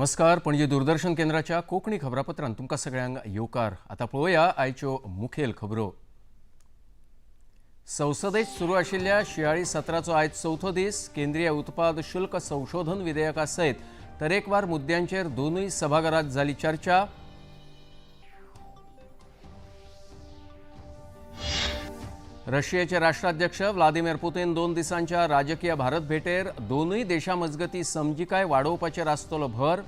नमस्कार, पणजी दूरदर्शन केंद्राच्या कोंकणी खबरापत्रांत तुमकां सगळ्यांक येवकार. आतां पळोवया आयच्यो मुखेल खबरो. संसदेत सुरू आशिल्ल्या शिंयाळी सत्राचो आयज चवथो दीस. केंद्रीय उत्पाद शुल्क संशोधन विधेयका सयत तरेकवार मुद्द्यांचेर दोनूय सभाघरांत जाली चर्चा. रशियेचे राष्ट्राध्यक्ष व्लादिमीर पुतीन 2 दिसांच्या राजकीय भारत भेटेर. दोनूय देशां मजगती समजिकाय वाडोवपाचेर आसतलो भर.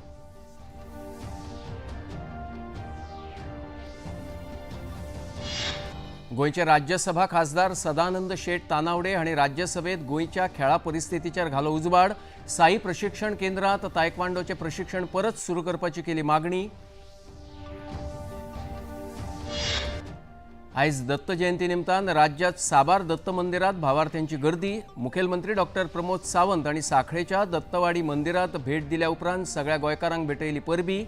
गोंयचे राज्यसभा खासदार सदानंद शेट तानावडे हांणी राज्यसभेत गोंयच्या खेळा परिस्थितीचेर घालो उजवाड. साई प्रशिक्षण केंद्रांत तायक्वांडोचें प्रशिक्षण परत सुरू करपाची केली मागणी. आयज दत्त जयंती निमतान राज्यात साबार दत्त मंदिरात भावार्थ्यांची गर्दी. मुखेलमंत्री डॉक्टर प्रमोद सावंत आनी साखळेच्या दत्तवाडी मंदिरात भेट दिल्या उपरांत सगळ्या गोंयकारांक भेटयली परबी.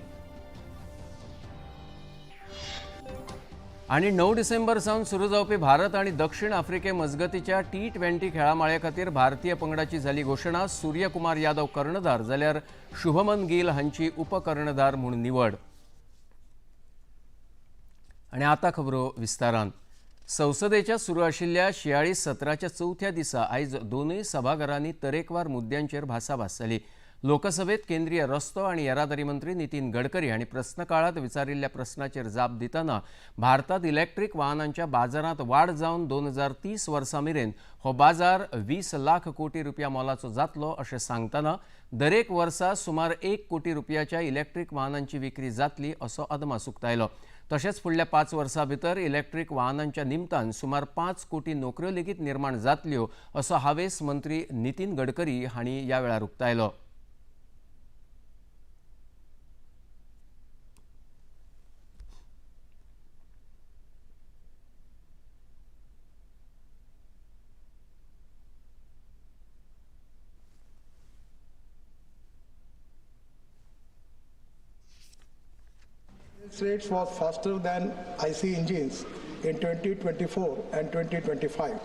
आनी 9 डिसेंबर सावन सुरू जावपी भारत आनी दक्षिण आफ्रिके मजगतीच्या T20 खेळामाळे खातीर भारतीय पंगडाची जाली घोशणा. सूर्यकुमार यादव कर्णधार जाल्यार शुभमन गिल हांची उपकर्णधार म्हूण निवड. आनी आतां खबरो विस्तारान. संसदेच्या सुरू आशिल्ल्या शिंयाळी सत्राच्या चवथ्या दिसा आयज दोनूय सभाघरांनी तरेकवार मुद्द्यांचेर भासाभास जाली. लोकसभेत केंद्रीय रस्तो आनी येरादारी मंत्री नितीन गडकरी हांणी प्रस्नकाळांत विचारिल्ल्या प्रस्नाचेर जाप दितना भारतांत इलेक्ट्रीक वाहनांच्या बाजारांत वाड जावन 2030 वर्सां मेरेन हो बाजार 20 लाख कोटी रुपया मोलाचो जातलो अशें सांगतना दरेक वर्सा सुमार 1 कोटी रुपयाच्या इलेक्ट्रीक वाहनांची विक्री जातली असो अदमास उक्तायलो. तशेंच फुडल्या 5 वर्सां भितर इलेक्ट्रीक वाहनांच्या निमतान सुमार 5 कोटी नोकऱ्यो लेगीत निर्माण जातल्यो असो हावेस मंत्री नितीन गडकरी हांणी ह्या वेळार उक्तायलो. Rates was faster than IC engines in 2024 and 2025.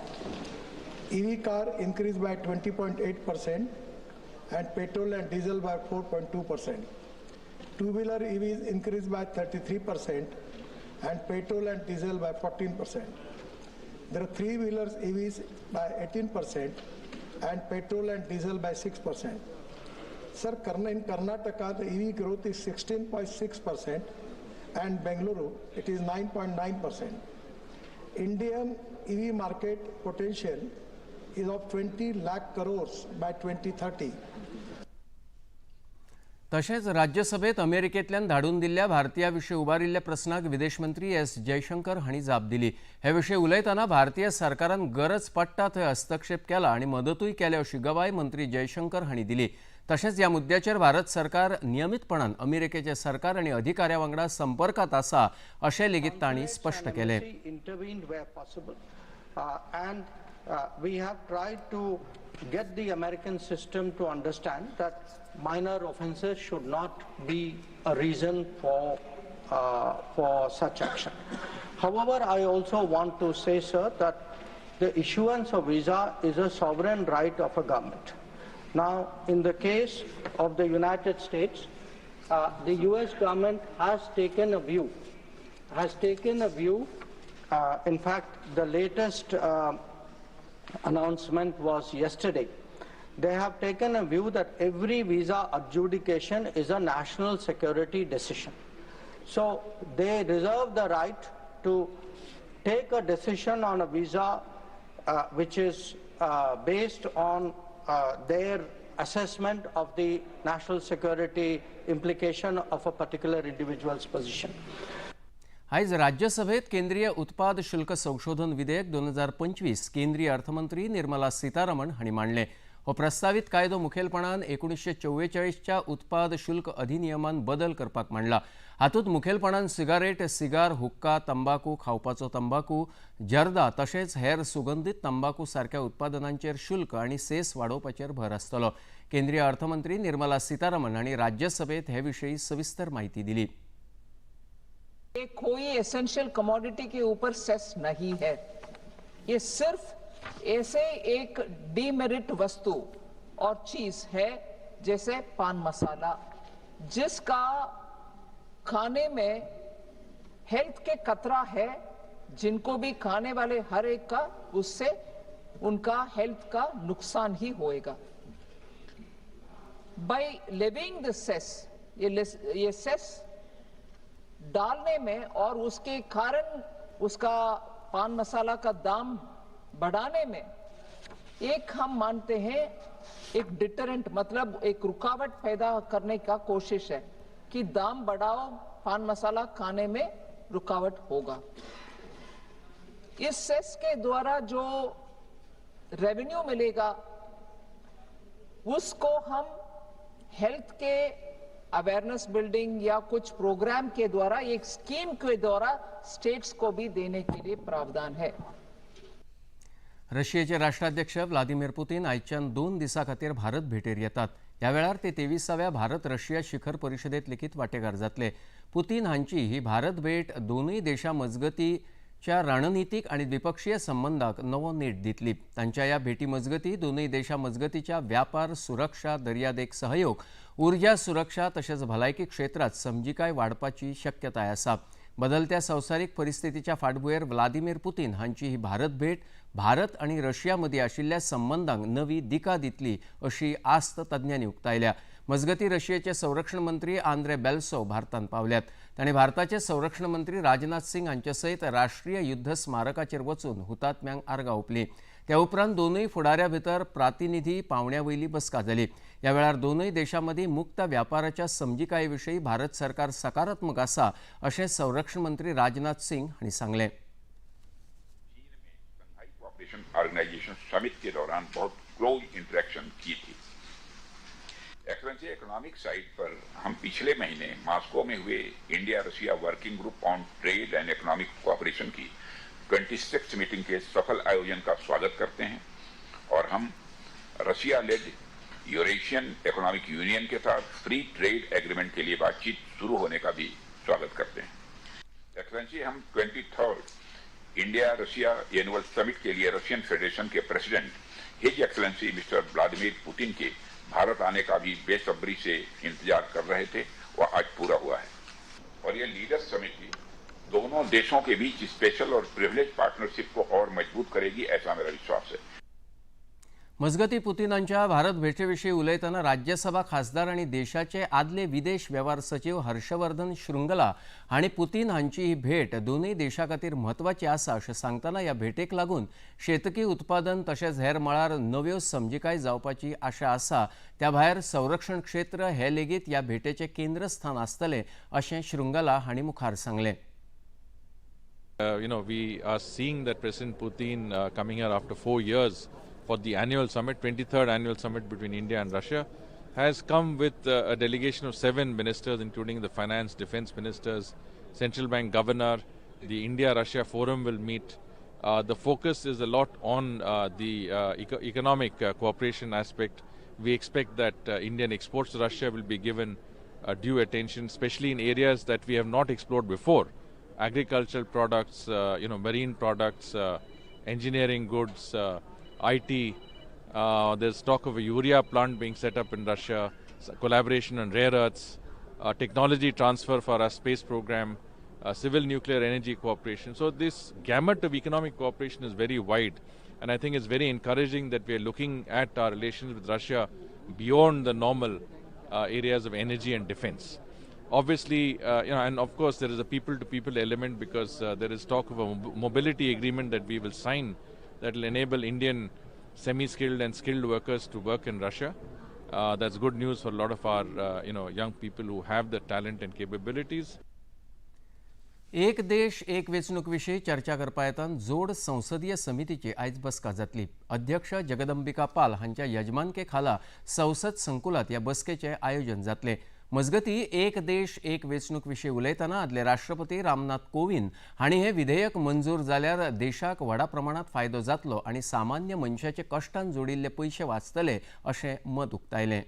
EV car increased by 20.8% and petrol and diesel by 4.2%. Two-wheeler EVs increased by 33% and petrol and diesel by 14%. There are three-wheelers EVs by 18% and petrol and diesel by 6%. Sir, in Karnataka, the EV growth is 16.6% and Bengaluru, it is 9.9%. Indian EV market potential is of 20 lakh crores by 2030. तशेंच राज्यसभेत अमेरिकेंतल्यान धाडून दिल्ल्या भारतीया विशीं उबारिल्ल्या प्रस्नाक विदेश मंत्री S Jaishankar हांणी जाप दिली. हे विशीं उलयतना भारतीय सरकारान गरज पडटा थंय हस्तक्षेप केला आनी मदतूय केल्या अशी गवाय मंत्री जयशंकर हांणी दिली. तशेंच ह्या मुद्द्याचेर भारत सरकार नियमितपणान अमेरिकेचे सरकार आनी अधिकाऱ्या वांगडा संपर्कात आसा अशें लेगीत तांणी स्पश्ट केलें. We have tried to get the American system to understand that minor offenses should not be a reason for such action. However, I also want to say, sir, that the issuance of visa is a sovereign right of a government. Now, in the case of the United States, the U.S. government has taken a view. In fact, the latest announcement was yesterday. They have taken a view that every visa adjudication is a national security decision. So they reserve the right to take a decision on a visa which is based on their assessment of the national security implication of a particular individual's position. आयज राज्यसभेत केंद्रीय उत्पाद शुल्क संशोधन विधेयक 2025 केंद्रीय अर्थमंत्री निर्मला सीतारमण हांणी मांडलें. हो प्रस्तावीत कायदो मुखेलपणान 1944च्या उत्पाद शुल्क अधिनियमान बदल करपाक मांडला. हातूंत मुखेलपणान सिगारेट, सिगार, हुक्का, तंबाकू, खावपाचो तंबाकू, जर्दा तशेंच हेर सुगंधीत तंबाकू सारक्या उत्पादनांचेर शुल्क आनी सेस वाडोवपाचेर भर आसतलो. केंद्रीय अर्थमंत्री निर्मला सीतारमण हांणी राज्यसभेत हे विशीं सविस्तर माहिती दिली. कोई एसेंशियल कमोडिटी के ऊपर सेस नहीं है. ये सिर्फ ऐसे एक डीमेरिट वस्तु और चीज है जैसे पान मसाला, जिसका खाने में हेल्थ के खतरा है, जिनको भी खाने वाले हर एक का उससे उनका हेल्थ का नुकसान ही होएगा। बाय लेविंग the cess, ये सेस डालने में और उसके कारण उसका पान मसाला का दाम बढ़ाने में एक हम मानते हैं एक डिटरेंट, मतलब एक रुकावट पैदा करने का कोशिश है कि दाम बढ़ाओ, पान मसाला खाने में रुकावट होगा। इस सेस के द्वारा जो रेवेन्यू मिलेगा उसको हम हेल्थ के अवेयरनेस बिल्डिंग या कुछ प्रोग्राम के द्वारा, एक स्कीम के द्वारा स्टेट्स को भी देने के लिए प्रावधान है। रशियेचे राष्ट्राध्यक्ष व्लादिमीर पुतीन आयच्यान 2 दिसां खातीर भारत भेटेर येतात। ह्या वेळार ते 23व्या भारत रशिया शिखर परिशदेंत लेगीत वांटेकार जातले। पुतीन हांची ही भारत भेट दोनूय देशां मजगतीच्या रणनितीक आनी द्विपक्षीय संबंदाक नवो नेट दितली। तांच्या ह्या भेटी मजगती दोनूय देशां मजगतीच्या व्यापार, सुरक्षा, दर्यादेग सहयोग, ऊर्जा सुरक्षा तशेंच भलायकी क्षेत्रांत समजिकाय वाडपाची शक्यताय आसा। बदलत्या संवसारीक परिस्थितीच्या फाटभुंयेर व्लादिमीर पुतीन हांची ही भारत भेट भारत आनी रशिया मदीं आशिल्ल्या संबंदांक नवी दिका दितली अशी आस्त तज्ञांनी उक्तायल्या। मजगती रशियेचे संरक्षण मंत्री आंद्रे बेल्सो भारतांत पावल्यात। तांणी भारताचे संरक्षण मंत्री राजनाथ सिंग हांचे सयत राष्ट्रीय युद्ध स्मारकाचेर वचून हुतात्म्यांक आर्गां ओंपली। त्या उपरांत दोनूय फुडाऱ्यां भितर प्रतिनिधी पावण्या वयली बसका जाली। ह्या वेळार दोनूय देशां मदीं मुक्त व्यापाराच्या समजिकाये विशीं भारत सरकार सकारात्मक आसा अशें संरक्षण मंत्री राजनाथ सिंग हांणी सांगलें। कोऑपरेशन ऑर्गेनाइजेशन समिट के दौरान बहुत क्लोज इंटरेक्शन की थी। एक्सलेंसी, इकोनॉमिक साइड पर हम पिछले महीने मास्को में हुए India Russia working group on trade and economic cooperation की 26th meeting के सफल आयोजन का स्वागत करते हैं और हम Russia led Eurasian economic union के साथ फ्री ट्रेड एग्रीमेंट के लिए बातचीत शुरू होने का भी स्वागत करते हैं। एक्सलेंसी, हम 23rd India Russia annual summit के लिए रशियन फेडरेशन के president his excellency mister Vladimir Putin के भारत आने का भी बेसब्री से इंतजार कर रहे थे, वह आज पूरा हुआ है। और यह लीडर्स समिट दोनों देशों के बीच स्पेशल और प्रिविलेज पार्टनरशिप को और मजबूत करेगी, ऐसा मेरा विश्वास है। मजगती पुतीनांच्या भारत भेटेविशीं उलयतना राज्यसभा खासदार आनी देशाचे आदले विदेश वेव्हार सचीव हर्षवर्धन श्रृंगला हांणी पुतीन हांची ही भेट दोनूय देशां खातीर म्हत्वाची आसा अशें सांगतना ह्या भेटेक लागून शेतकी उत्पादन तशेंच हेर मळार नव्यो समजिकाय जावपाची आशा आसा। त्या भायर संरक्षण क्षेत्र हे लेगीत ह्या भेटेचें केंद्रस्थान आसतलें अशें श्रृंगला हांणी मुखार सांगलें। We are seeing that President Putin coming here after 4 years for the annual summit, 23rd annual summit between India and Russia, has come with a delegation of 7 ministers, including the finance, defense ministers, central bank governor. The India-Russia forum will meet. The focus is a lot on the economic cooperation aspect. We expect that Indian exports to Russia will be given due attention, especially in areas that we have not explored before. Agricultural products, marine products, engineering goods, IT. There's talk of a urea plant being set up in Russia, collaboration on rare earths, technology transfer for our space program, civil nuclear energy cooperation. So this gamut of economic cooperation is very wide, and I think it's very encouraging that we are looking at our relations with Russia beyond the normal areas of energy and defense. Obviously, and of course there is a people-to-people element, because there is talk of a mobility agreement that we will sign that will enable Indian semi-skilled and skilled workers to work in Russia. That's good news for a lot of our, young people who have the talent and capabilities. एक देश एक वेंचणूक विशीं चर्चा करपा हेतान जोड संसदीय समितीची आयज बसका जातली। अध्यक्ष जगदंबिका पाल हांच्या यजमानके खाला संसद संकुलात ह्या बसकेचें आयोजन जातलें। मजगती एक देश एक वेंचणूक विशीं उलयतना आदले राष्ट्रपती रामनाथ कोविंद हांणी हें विधेयक मंजूर जाल्यार देशाक व्हडा प्रमाणांत फायदो जातलो आनी सामान्य मनशाचे कश्टान जोडिल्ले पयशे वाचतले अशें मत उक्तायलें।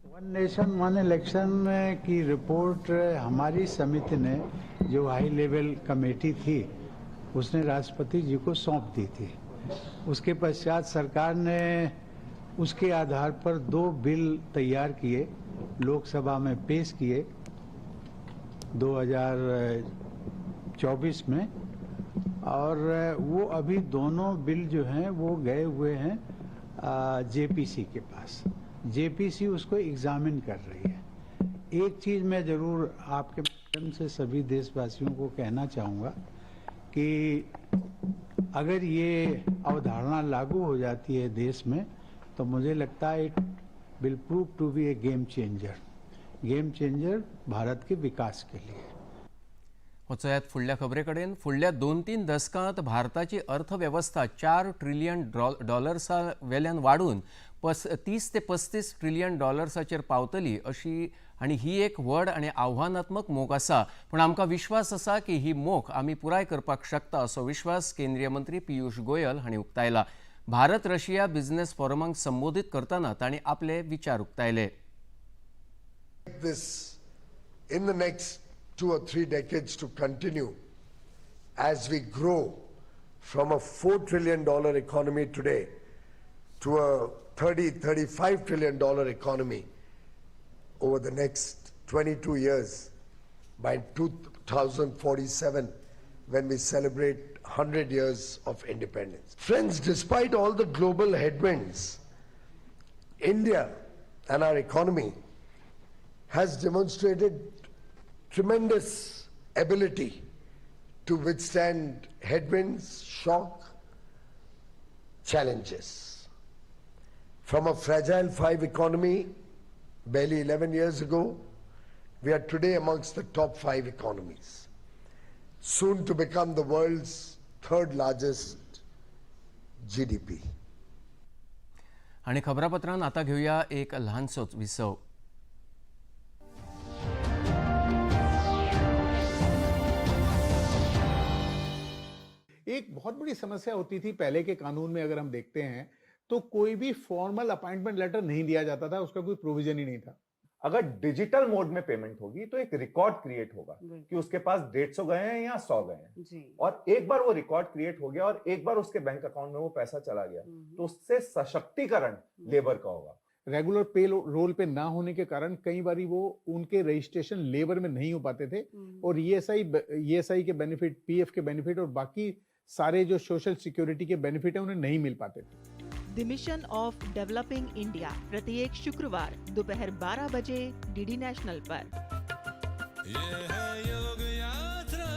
वन नेशन वन इलेक्शन की रिपोर्ट हमारी समिति ने, जो हाई लेवल कमेटी थी, उसने राष्ट्रपति जी को सौंप दी थी। उसके पश्चात सरकार ने उसके आधार पर 2 बिल तैयार किए, लोकसभा में पेश किए 2024 में, और वो अभी दोनों बिल जो हैं वो गए हुए हैं जेपीसी के पास। जेपीसी उसको एग्जामिन कर रही है। एक चीज़ मैं ज़रूर आपके माध्यम से सभी देशवासियों को कहना चाहूँगा कि अगर ये अवधारणा लागू हो जाती है देश में तो मुझे लगता है it will prove to be a game changer, game changer Bharat K विकास के लिए। वचयात फुडल्या खबरे कडेन। फुडल्या 2-3 दसकांत भारताची अर्थवेवस्था 4 ट्रिलियन डॉलर्सा वेल्यान वाडून 30 ते 35 ट्रिलियन डॉलर्साचेर पावतली अशी आनी ही एक व्हड आनी आव्हानात्मक मोख आसा, पूण आमकां विश्वास आसा की ही मोख आमी पुराय करपाक शकता असो विश्वास केंद्रीय मंत्री पियूष गोयल हांणी उक्तायला। भारत रशिया बिझनेस फोरमाक संबोधीत करतना तांणी आपले विचार उक्तायले। This in the next 2 or 3 decades to continue as we grow from a $4 trillion economy today to a $30-35 trillion economy over the next 22 years by 2047, when we celebrate 100 years of independence. Friends, despite all the global headwinds, India and our economy has demonstrated tremendous ability to withstand headwinds, shock, challenges. From a fragile 5 economy barely 11 years ago, we are today amongst the top 5 economies, soon to become the world's 3rd largest GDP. आणि खबरापत्रांत आता घेऊया एक ल्हानसोच विसव। एक बहुत बड़ी समस्या होती थी पहले के कानून में, अगर हम देखते हैं तो कोई भी फॉर्मल अपॉइंटमेंट लेटर नहीं दिया जाता था, उसका कोई प्रोविजन ही नहीं था। अगर डिजिटल मोड में पेमेंट होगी तो एक रिकॉर्ड क्रिएट होगा कि उसके पास 150 गए हैं या 100 गए हैं, और एक बार वो रिकॉर्ड क्रिएट हो गया और एक बार उसके बैंक अकाउंट में वो पैसा चला गया तो उससे सशक्तिकरण लेबर का होगा। रेगुलर पे रोल पे ना होने के कारण कई बारी वो उनके रजिस्ट्रेशन लेबर में नहीं हो पाते थे और ईएसआई के बेनिफिट, पीएफ के बेनिफिट और बाकी सारे जो सोशल सिक्योरिटी के बेनिफिट है उन्हें नहीं मिल पाते थे। The mission of developing India प्रत्येक शुक्रवार दोपहर 12 बजे डीडी नेशनल पर। ये है योग यात्रा,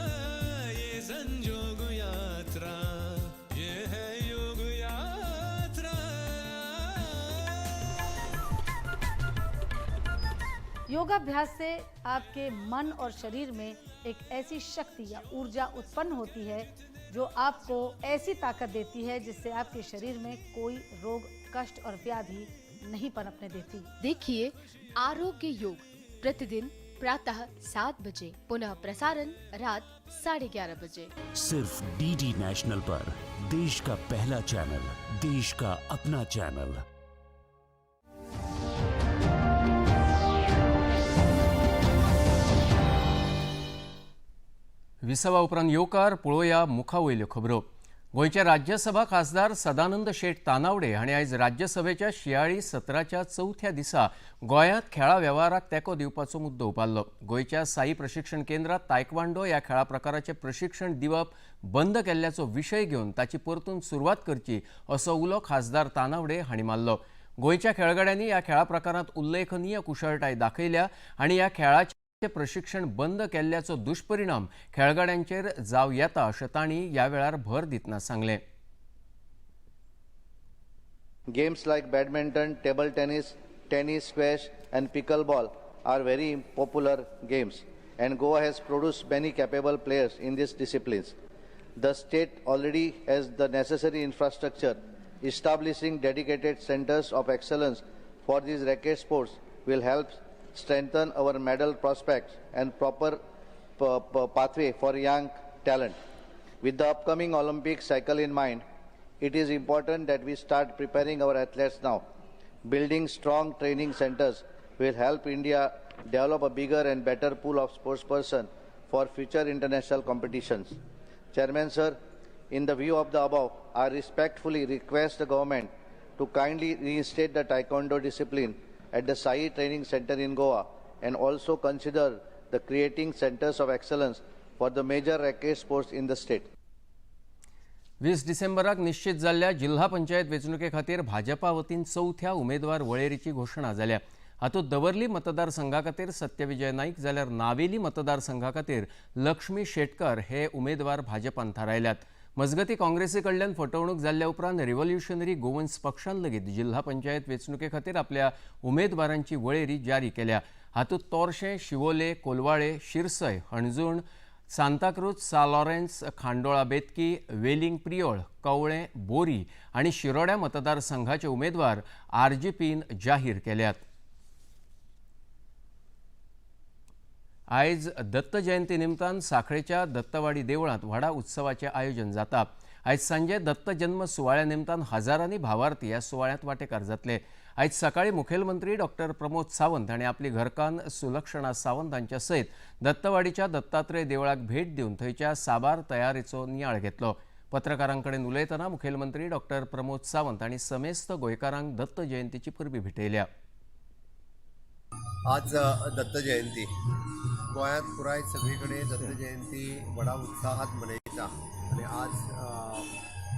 ये संजोग यात्रा, ये है योग यात्रा। योगाभ्यास से आपके मन और शरीर में एक ऐसी शक्ति या ऊर्जा उत्पन्न होती है जो आपको ऐसी ताकत देती है जिससे आपके शरीर में कोई रोग, कष्ट और व्याधि नहीं पनपने देती। देखिए आरोग्य योग प्रतिदिन प्रातः 7 बजे, पुनः प्रसारण रात 11:30 बजे, सिर्फ डीडी नेशनल पर। देश का पहला चैनल, देश का अपना चैनल। विसवा उपरांत येवकार पळोवया मुखा वयल्यो खबरो। गोंयचे राज्यसभा खासदार सदानंद शेट तानावडे हांणी आयज राज्यसभेच्या शियाळी सत्राच्या चवथ्या दिसा गोंयांत खेळा वेव्हाराक तेंको दिवपाचो मुद्दो उबारलो। गोंयच्या साई प्रशिक्षण केंद्रांत तायक्वांडो ह्या खेळा प्रकाराचें प्रशिक्षण दिवप बंद केल्ल्याचो विशय घेवन ताची परतून सुरवात करची असो उलो खासदार तानावडे हांणी मारलो। गोंयच्या खेळगड्यांनी ह्या खेळा प्रकारांत उल्लेखनीय कुशळटाय दाखयल्या आनी ह्या खेळाचे प्रशिक्षण बंद केल्ल्याचो दुष्परिणाम खेळगड्यांचेर जावं येता अशें तांणी ह्या वेळार भर दितना सांगलें। Games like badminton, table tennis, tennis, squash and pickleball are very popular games and Goa has produced many capable players in these disciplines. The state already has the necessary infrastructure. Establishing dedicated centers of excellence for these racket sports will help strengthen our medal prospects and proper pathway for young talent. With the upcoming Olympic cycle in mind, it is important that we start preparing our athletes now. Building strong training centers will help India develop a bigger and better pool of sportspersons for future international competitions. Chairman sir, in the view of the above, I respectfully request the government to kindly reinstate the Taekwondo discipline at the Sai Training Center in Goa and also consider the creating centers of excellence for the major racket sports in the state. 20 डिसेंबराक निश्चित जाल्ल्या जिल्हा पंचायत वेंचणुके खातीर भाजपा वतीन चवथ्या उमेदवार वळेरीची घोशणा जाल्या. हातूंत दवर्ली मतदारसंघा खातीर सत्यविजय नाईक जाल्यार नावेली मतदारसंघा खातीर लक्ष्मी शेटकर हे उमेदवार भाजपान थारायल्यात. मजगती काँग्रेसी कडल्यान फटवणूक जाल्ल्या उपरांत रिव्होल्युशनरी गोवन्स पक्षान लेगीत जिल्हा पंचायत वेंचणुके खातीर आपल्या उमेदवारांची वळेरी जारी केल्या. हातूंत तोरशें, शिवोले, कोलवाळे, शिरसय, हणजूण, सांताक्रूज, सा लॉरेन्स, खांडोळा बेतकी, वेलिंग प्रियोळ, कवळें, बोरी आनी शिरोड्या मतदारसंघाचे उमेदवार आरजीपीन जाहीर केल्यात. आयज दत्त जयंती निमतान साखळेच्या दत्तवाडी देवळांत व्हडा उत्सवाचें आयोजन जाता. आयज सांजे दत्त जन्म सुवाळ्या निमतान हजारांनी भावार्थी ह्या सुवाळ्यांत वांटेकार जातले. आयज सकाळी मुखेलमंत्री डॉक्टर प्रमोद सावंत हांणी आपली घरकान्न सुलक्षणा सावंत हांच्या सयत दत्तवाडीच्या दत्तात्रय देवळाक भेट दिवन थंयच्या साबार तयारेचो नियाळ घेतलो. पत्रकारां कडेन उलयतना मुखेलमंत्री डॉक्टर प्रमोद सावंत हांणी समेस्त गोंयकारांक दत्त जयंतीची परबी भेटयल्या. आज दत्त जयंती गोंयांत पुराय सगळे कडेन दत्त जयंती व्हडा उत्साहात मनयता आनी आज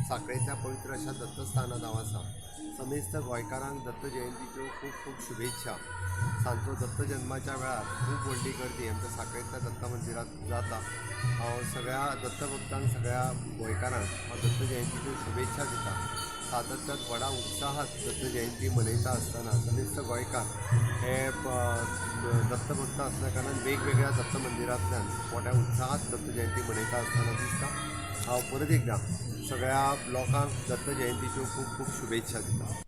साखळेच्या पवित्र अशा दत्तस्थानांत हांव आसा. समेस्त गोंयकारांक दत्त जयंतीच्यो खूब खूब शुभेच्छा. सांजचो दत्त जन्माच्या वेळार खूब व्हडली गर्दी आमच्या साखळेंतल्या दत्त मंदिरांत जाता. हांव सगळ्या दत्तभक्तांक, सगळ्या गोंयकारांक हांव दत्त जयंतीच्यो शुभेच्छा दिता. सातत्यान व्हडा उत्साहात दत्त जयंती मनयता आसतना समेस्त गोंयकार हे दत्तभक्त आसल्या कारणान वेगवेगळ्या दत्त मंदिरांतल्यान मोठ्या उत्साहात दत्त जयंती मनयता आसतना दिसता. हांव परत एकदां सगळ्या लोकांक दत्त जयंतीच्यो खूब खूब शुभेच्छा दिता.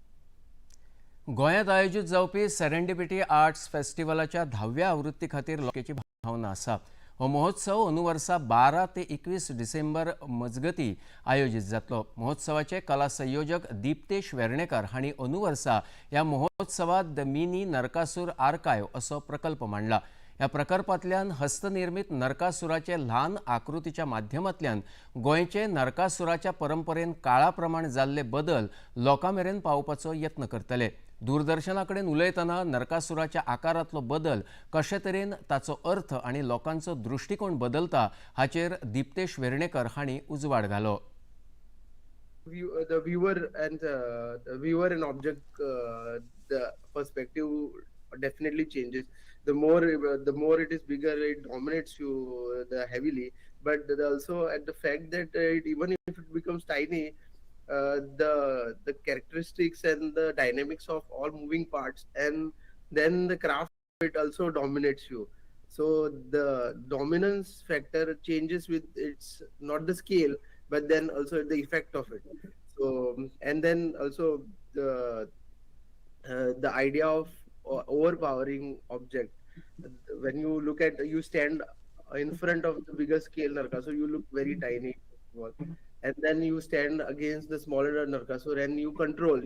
गोंयांत आयोजीत जावपी सेरेंडिपिटी आर्ट्स फेस्टिवलाच्या 10व्या आवृत्ती खातीर लोकांची भावना आसा. हो महोत्सव अंदू वर्सा 12 ते 21 डिसेंबर मजगती आयोजीत जातलो. महोत्सवाचे कला संयोजक दीप्तेश वेर्णेकर हांणी अंदू वर्सा ह्या महोत्सवात the mini Narakasura archive असो प्रकल्प मांडला. ह्या प्रकल्पांतल्यान हस्तनिर्मित नरकासुराचे ल्हान आकृतीच्या माध्यमांतल्यान गोंयचे नरकासुराच्या परंपरेन काळा प्रमाण जाल्ले बदल लोकां मेरेन पावोवपाचो यत्न करतले. दूरदर्शना कडेन उलयतना नरकासुराच्या आकारांतलो बदल कशे तरेन ताचो अर्थ आनी लोकांचो दृश्टिकोण बदलता हाचेर दीप्तेश वेर्णेकर हांणी उजवाड घालो. The viewer and the viewer and object, the perspective definitely changes. The more it is bigger, it dominates you the heavily. But also at the fact that it, even if it becomes tiny, the characteristics and the dynamics of all moving parts, and then the craft, it also dominates you. So the dominance factor changes with its, not the scale, but then also the effect of it. So, and then also the idea of overpowering object. When you look at, you stand in front of the bigger scale Narkasur, you look very tiny, and then you stand against the smaller Narkasur and you control.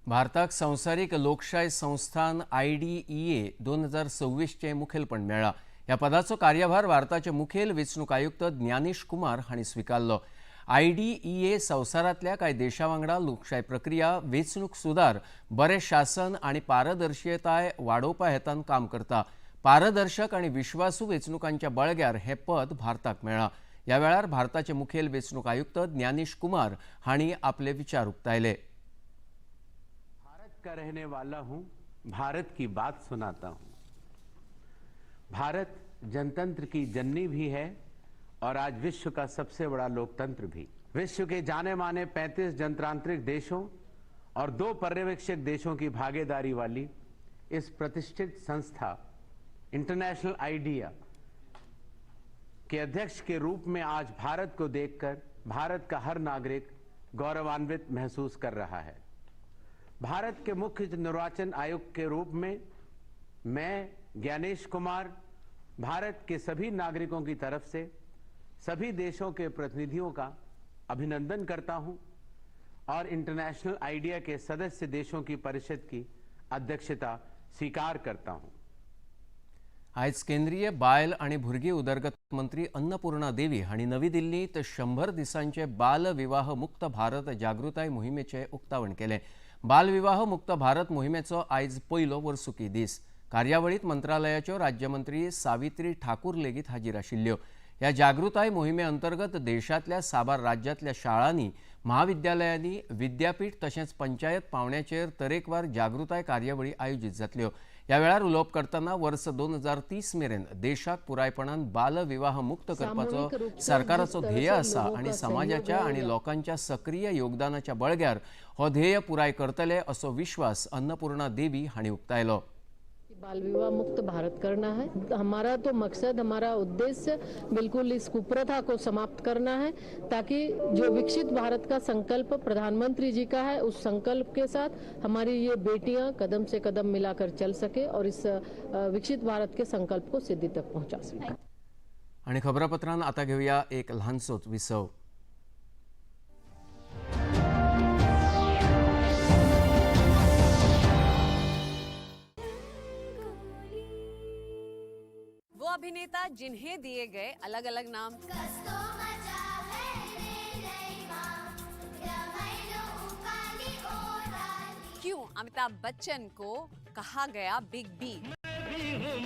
भारताक संवसारीक लोकशाय संस्थान IDEA 2026 चे मुखेलपण मेळ्ळां. ह्या पदाचो कार्यभार भारताचे मुखेल वेंचणूक आयुक्त ज्ञानेश कुमार हांणी स्विकारलो. IDEA संवसारांतल्या कांय देशां वांगडा लोकशाय प्रक्रिया, वेंचणूक सुदार, बरें शासन आनी पारदर्शीताय वाडोवपा हेतान काम करता. पारदर्शक आनी विश्वासू वेंचणुकांच्या बळग्यार हें पद भारताक मेळ्ळां. ह्या वेळार भारताचे मुखेल वेंचणूक आयुक्त ज्ञानेश कुमार हांणी आपले विचार उक्तायले. भारत का रहने वाला हूं, भारत की बात सुनाता हूं. भारत जनतंत्र की जननी भी है और आज विश्व का सबसे बड़ा लोकतंत्र भी. विश्व के जाने माने 35 जनतांत्रिक देशों और 2 पर्यवेक्षक देशों की भागीदारी वाली इस प्रतिष्ठित संस्था इंटरनेशनल आइडिया के अध्यक्ष के रूप में आज भारत को देखकर भारत का हर नागरिक गौरवान्वित महसूस कर रहा है. भारत के मुख्य निर्वाचन आयुक्त के रूप में मैं ज्ञानेश कुमार भारत के सभी नागरिकों की तरफ से सभी देशों के प्रतिनिधियों का अभिनंदन करता हूं और इंटरनेशनल आइडिया के सदस्य देशों की परिषद की अध्यक्षता स्वीकार करता हूं. आयज केंद्रीय बायल आनी भुरगीं उदरगत मंत्री अन्नपूर्णा देवी हांणी नवी दिल्लींत 100 दिसांचे बालविवाह मुक्त भारत जागृताय मोहिमेचें उक्तावण केलें. बालविवाह मुक्त भारत मोहिमेचो आयज पयलो वर्सुकी दीस. कार्यावळींत मंत्रालयाच्यो राज्यमंत्री सावित्री ठाकूर लेगीत हाजीर आशिल्ल्यो. ह्या जागृताय मोहिमे अंतर्गत देशांतल्या साबार राज्यांतल्या शाळांनी, म्हाविद्यालयांनी, विद्यापीठ तशेंच पंचायत पावंड्याचेर तरेकवार जागृताय कार्यावळी आयोजीत जातल्यो. ह्या वेळार उलोवप करतना वर्स 2030 मेरेन देशाक पुरायपणान बालविवाह मुक्त करपाचो सरकाराचो ध्येय आसा आनी समाजाच्या आनी लोकांच्या सक्रीय योगदानाच्या बळग्यार हो ध्येय पुराय करतले असो विश्वास अन्नपूर्णा देवी हांणी उक्तायलो. बाल विवाह मुक्त भारत करना है हमारा तो मकसद, हमारा उद्देश्य बिल्कुल इस कुप्रथा को समाप्त करना है, ताकि जो विकसित भारत का संकल्प प्रधानमंत्री जी का है, उस संकल्प के साथ हमारी ये बेटियां कदम से कदम मिलाकर चल सके और इस विकसित भारत के संकल्प को सिद्धि तक पहुंचा सके. आणि खबरापत्रान आता घेऊया एक ल्हानसोच विसव. अभिनेता जिन्हें दिए गए अलग अलग नाम, क्यों अमिताभ बच्चन को कहा गया बिग बी?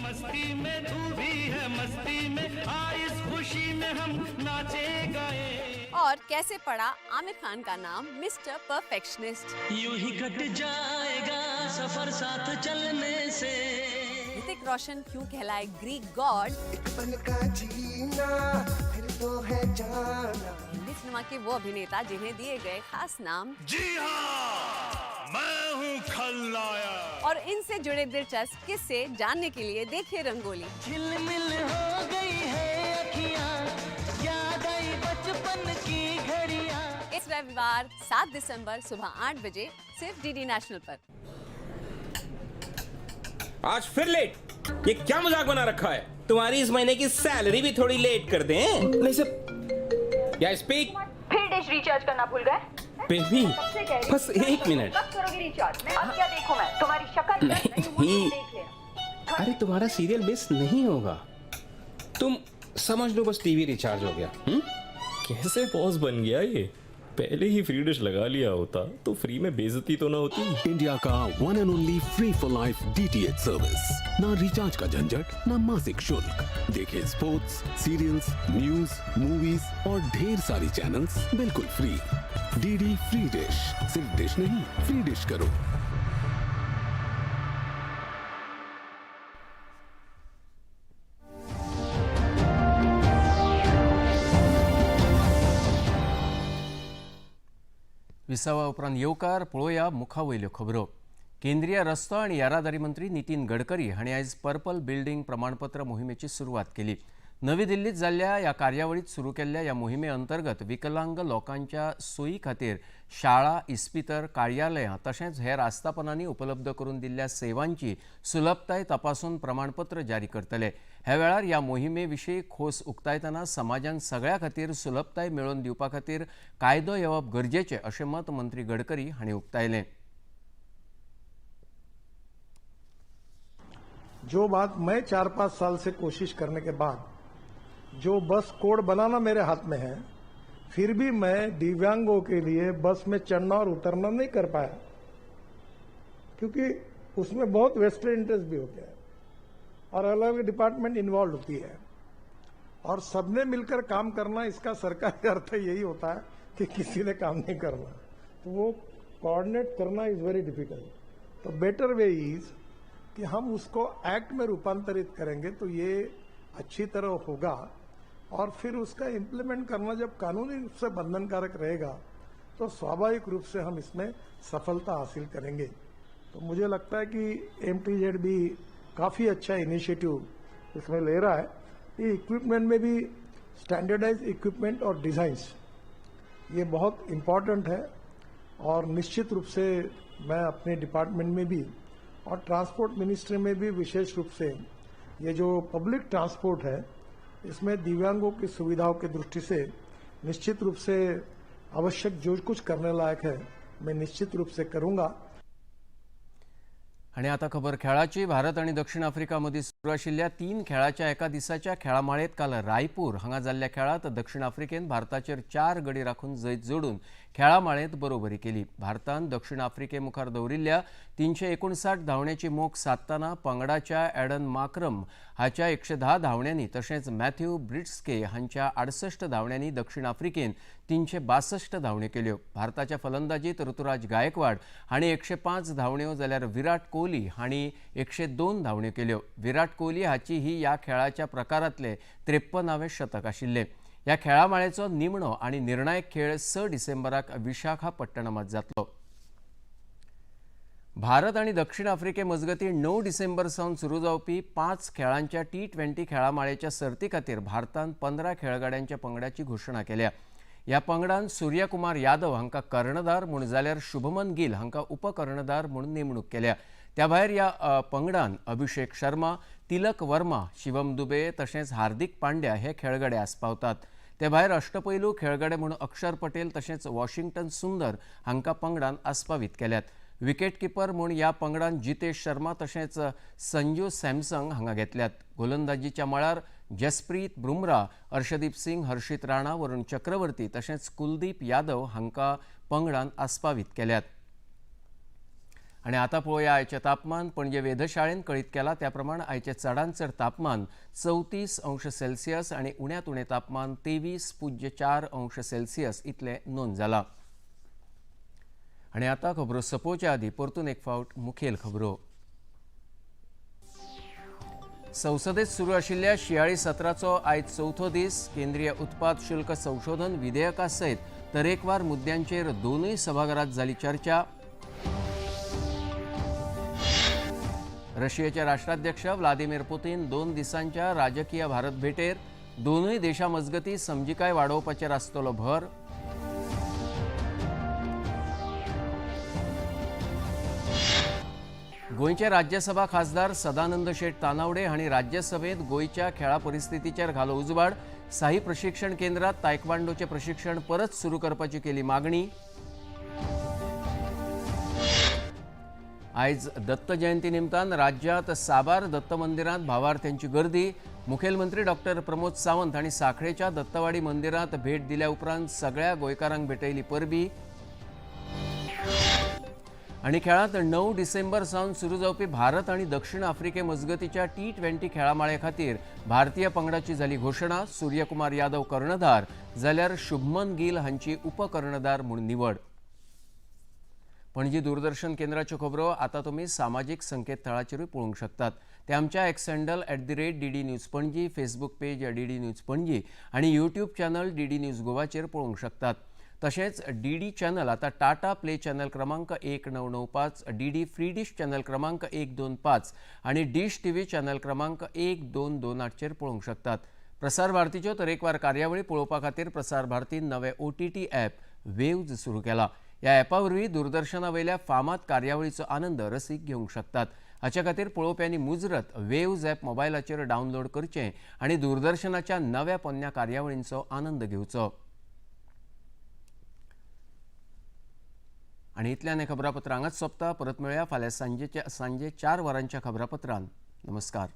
मस्ती में तू भी है मस्ती में, आ इस खुशी में हम नाचे गाए। और कैसे पड़ा आमिर खान का नाम मिस्टर परफेक्शनिस्ट? यूं ही कट जाएगा सफर साथ चलने से। ऋतिक रोशन क्यों कहलाए ग्रीक गॉड? एक पल का जीना फिर तो है जाना। हिंदी सिनेमा के वो अभिनेता जिन्हें दिए गए खास नाम, जी हाँ मैं हूँ खलनायक, और इनसे जुड़े दिलचस्प किस्से जानने के लिए देखिए रंगोली। झिलमिल हो गई है अखियां, याद आई बचपन की घड़ियां। इस रविवार 7 दिसंबर सुबह 8 बजे सिर्फ डीडी नेशनल पर। आज फिर लेट, ये क्या मजाक बना रखा है? तुम्हारी इस महीने की सैलरी भी थोड़ी लेट कर दें। नहीं सर, या स्पीक। फिर डिश रिचार्ज करना भूल गए? बेबी बस एक मिनट। कब करोगी रिचार्ज? अब क्या देखूं मैं तुम्हारी शक्ल? नहीं, अरे तुम्हारा सीरियल मिस नहीं होगा, तुम समझ लो बस टीवी रिचार्ज हो गया। कैसे बॉस बन गया ये? पहले ही फ्री डिश लगा लिया होता तो फ्री में बेइज्जती तो ना होती। इंडिया का 1 and only free for life DTH service. ना रिचार्ज का झंझट, ना मासिक शुल्क। देखे स्पोर्ट्स, सीरियल्स, न्यूज, मूवीज और ढेर सारी चैनल्स बिल्कुल फ्री। डीडी फ्री डिश, सिर्फ डिश नहीं फ्री डिश करो। विसावा उपरांत येवकार. पळोवया मुखावयल्यो खबरो. केंद्रीय रस्तो आनी येरादारी मंत्री नितीन गडकरी हांणी आयज पर्पल बिल्डिंग प्रमाणपत्र मोहिमेची सुरवात केली. नवी दिल्लीत जाल्ल्या ह्या कार्यावळीत सुरू केल्ल्या ह्या मोहिमे अंतर्गत विकलांग लोकांच्या सोयी खातीर शाळा, इस्पितर, कार्यालयां तशेंच हेर आस्थापनांनी उपलब्ध करून दिल्ल्या सेवांची सुलभताय तपासून प्रमाणपत्र जारी करतले. ह्या वेळार ह्या मोहिमे विशीं खोस उक्तायतना समाजान सगळ्या खातीर सुलभताय मेळोवन दिवपा खातीर कायदो येवप गरजेचें अशें मत मंत्री गडकरी हांणी उक्तायलें. जो बात मैं 4-5 साल से कोशिश करने के बाद जो बस कोड बनाना मेरे हाथ में है, फिर भी मैं दिव्यांगों के लिए बस में चढ़ना और उतरना नहीं कर पाया, क्योंकि उसमें बहुत वेस्टेड इंटरेस्ट भी होते हैं और अलग अलग डिपार्टमेंट इन्वॉल्व होती है और सबने मिलकर काम करना, इसका सरकारी अर्थ यही होता है कि किसी ने काम नहीं करना, तो वो कोऑर्डिनेट करना is very difficult. तो बेटर वे is कि हम उसको एक्ट में रूपांतरित करेंगे तो ये अच्छी तरह होगा और फिर उसका इम्प्लीमेंट करना जब कानूनी रूप से बंधनकारक रहेगा तो स्वाभाविक रूप से हम इसमें सफलता हासिल करेंगे। तो मुझे लगता है कि MTZ भी काफ़ी अच्छा इनिशिएटिव इसमें ले रहा है। ये इक्विपमेंट में भी स्टैंडर्डाइज इक्विपमेंट और डिज़ाइंस ये बहुत इम्पॉर्टेंट है और निश्चित रूप से मैं अपने डिपार्टमेंट में भी और ट्रांसपोर्ट मिनिस्ट्री में भी विशेष रूप से ये जो पब्लिक ट्रांसपोर्ट है इसमें दिव्यांगों की सुविधाओं की दृष्टि से निश्चित रूप से आवश्यक जो कुछ करने लायक है मैं निश्चित रूप से करूंगा। आणि आता खबर खेळाची. भारत आणि दक्षिण आफ्रिका मध्ये सुरू आशिल्ल्या 3 खेळाच्या एका दिसाच्या खेळामाळेत काल रायपूर हांगा जाल्ल्या खेळात दक्षिण आफ्रिकेन भारताचेर 4 गडी राखून जैत जोडून खेळामाळेत बरोबरी केली. भारतान दक्षिण आफ्रिके मुखार दवरिल्ल्या 359 धांवण्याची मोख साधताना पंगडाच्या एडन माक्रम हाच्या 110 धांवण्यांनी तशेंच मॅथ्यू ब्रिट्स्के हांच्या 68 धांवण्यांनी दक्षिण आफ्रिकेन 362 धांवण्यो केल्यो. भारताच्या फलंदाजीत ऋतुराज गायकवाड हांणी 105 धांवण्यो जाल्यार विराट कोहली हांणी 102 धांवण्यो केल्यो. विराट कोहली हाची ही ह्या खेळाच्या प्रकारांतले 53वें शतक आशिल्लें. ह्या खेळामाळेचो निमणो आनी निर्णायक खेळ 6 डिसेंबराक विशाखापट्टणमात जातलो. भारत आनी दक्षिण आफ्रिके मजगतीं 9 डिसेंबर सावन सुरू जावपी 5 खेळांच्या T20 खेळामाळेच्या सर्ती खातीर भारतान 15 खेळगड्यांच्या पंगडाची घोशणा केल्या. ह्या पंगडान सूर्यकुमार यादव हांकां कर्णधार म्हूण जाल्यार शुभमन गिल हांकां उपकर्णधार म्हूण नेमणूक केल्या. त्या भायर ह्या पंगडान अभिषेक शर्मा, तिलक वर्मा, शिवम दुबे तशेंच हार्दिक पांड्या हे खेळगडे आस्पावतात. ते भायर अष्टपैलू खेळगडे म्हूण अक्षर पटेल तशेंच वॉशिंग्टन सुंदर हांकां पंगडान आस्पावीत केल्यात. विकेट किपर म्हूण ह्या पंगडान जितेश शर्मा तशेंच संजू सॅमसंग हांगा घेतल्यात. गोलंदाजीच्या मळार जसप्रीत बुमरा, अर्शदीप सिंग, हर्षित राणा, वरुण चक्रवर्ती तशेंच कुलदीप यादव हांकां पंगडान आस्पावीत केल्यात. आनी आतां पळोवया आयचें तापमान. पणजे वेधशाळेन कळीत केलां त्या प्रमाण आयचें चडांत चड तापमान 34 अंश सेल्सियस आनी उण्यांत उणें तापमान 23.4 अंश सेल्सियस इतलें नोंद जालां. आनी आतां खबरो सोंपोवच्या आदीं परतून एक फावट मुखेल खबरो. संसदेत सुरू आशिल्ल्या शियाळी सत्राचो आयज चवथो दीस. केंद्रीय उत्पाद शुल्क संशोधन विधेयका सयत तरेकवार मुद्द्यांचेर दोनूय सभाघरांत जाली चर्चा. रशियेचे राष्ट्राध्यक्ष व्लादिमीर पुतीन 2 दिसांच्या राजकीय भारत भेटेर. दोनूय देशां मजगतीं समजिकाय वाडोवपाचेर आसतलो भर. गोंयचे राज्यसभा खासदार सदानंद शेट तानावडे हांणी राज्यसभेत गोंयच्या खेळा परिस्थितीचेर घालो उजवाड. साई प्रशिक्षण केंद्रात तायक्वांडोचें प्रशिक्षण परत सुरू करपाची केली मागणी. आयज दत्त जयंती निमतान राज्यांत साबार दत्त मंदिरांत भावार्थ्यांची गर्दी. मुखेलमंत्री डॉक्टर प्रमोद सावंत हांणी साखळेच्या दत्तवाडी मंदिरांत भेट दिल्या उपरांत सगळ्या गोंयकारांक भेटयली परबी. आनी खेळांत 9 डिसेंबर सावन सुरू जावपी भारत आनी दक्षिण आफ्रिके मजगतीच्या T20 खेळामाळे खातीर भारतीय पंगडाची जाली घोशणा. सूर्यकुमार यादव कर्णधार जाल्यार शुभमन गिल हांची उपकर्णधार म्हूण निवड. पणजी दूरदर्शन केंद्राच्यो खबरो आतां तुमी सामाजीक संकेतथळाचेरूय पळोवंक शकतात. ते आमच्या X handle @DD News Panaji, Facebook page DD News Panaji आनी यूट्यूब चॅनल DD news गोवाचेर पळोवंक शकतात. तशेंच DD channel आतां टाटा प्ले चॅनल क्रमांक 1995, DD free dish channel क्रमांक 125 आनी डिश TV channel क्रमांक 1228चेर पळोवंक शकतात. प्रसार भारतीच्यो तरेकवार कार्यावळी पळोवपा खातीर प्रसार भारतीन नवें OTT app waves सुरू केला. ह्या ॲपा वरवीं दूरदर्शना वयल्या फामाद कार्यावळीचो आनंद रसीक घेवंक शकतात. हाचे खातीर पळोवप्यांनी मुजरत वेव्ज ॲप मोबायलाचेर डावनलोड करचें आनी दूरदर्शनाच्या नव्या पोन्न्या कार्यावळींचो आनंद घेवचो. आनी इतल्यान हें खबरापत्र हांगाच सोंपता. परत मेळया फाल्यां सांजे 4 वरांच्या खबरापत्रान. नमस्कार.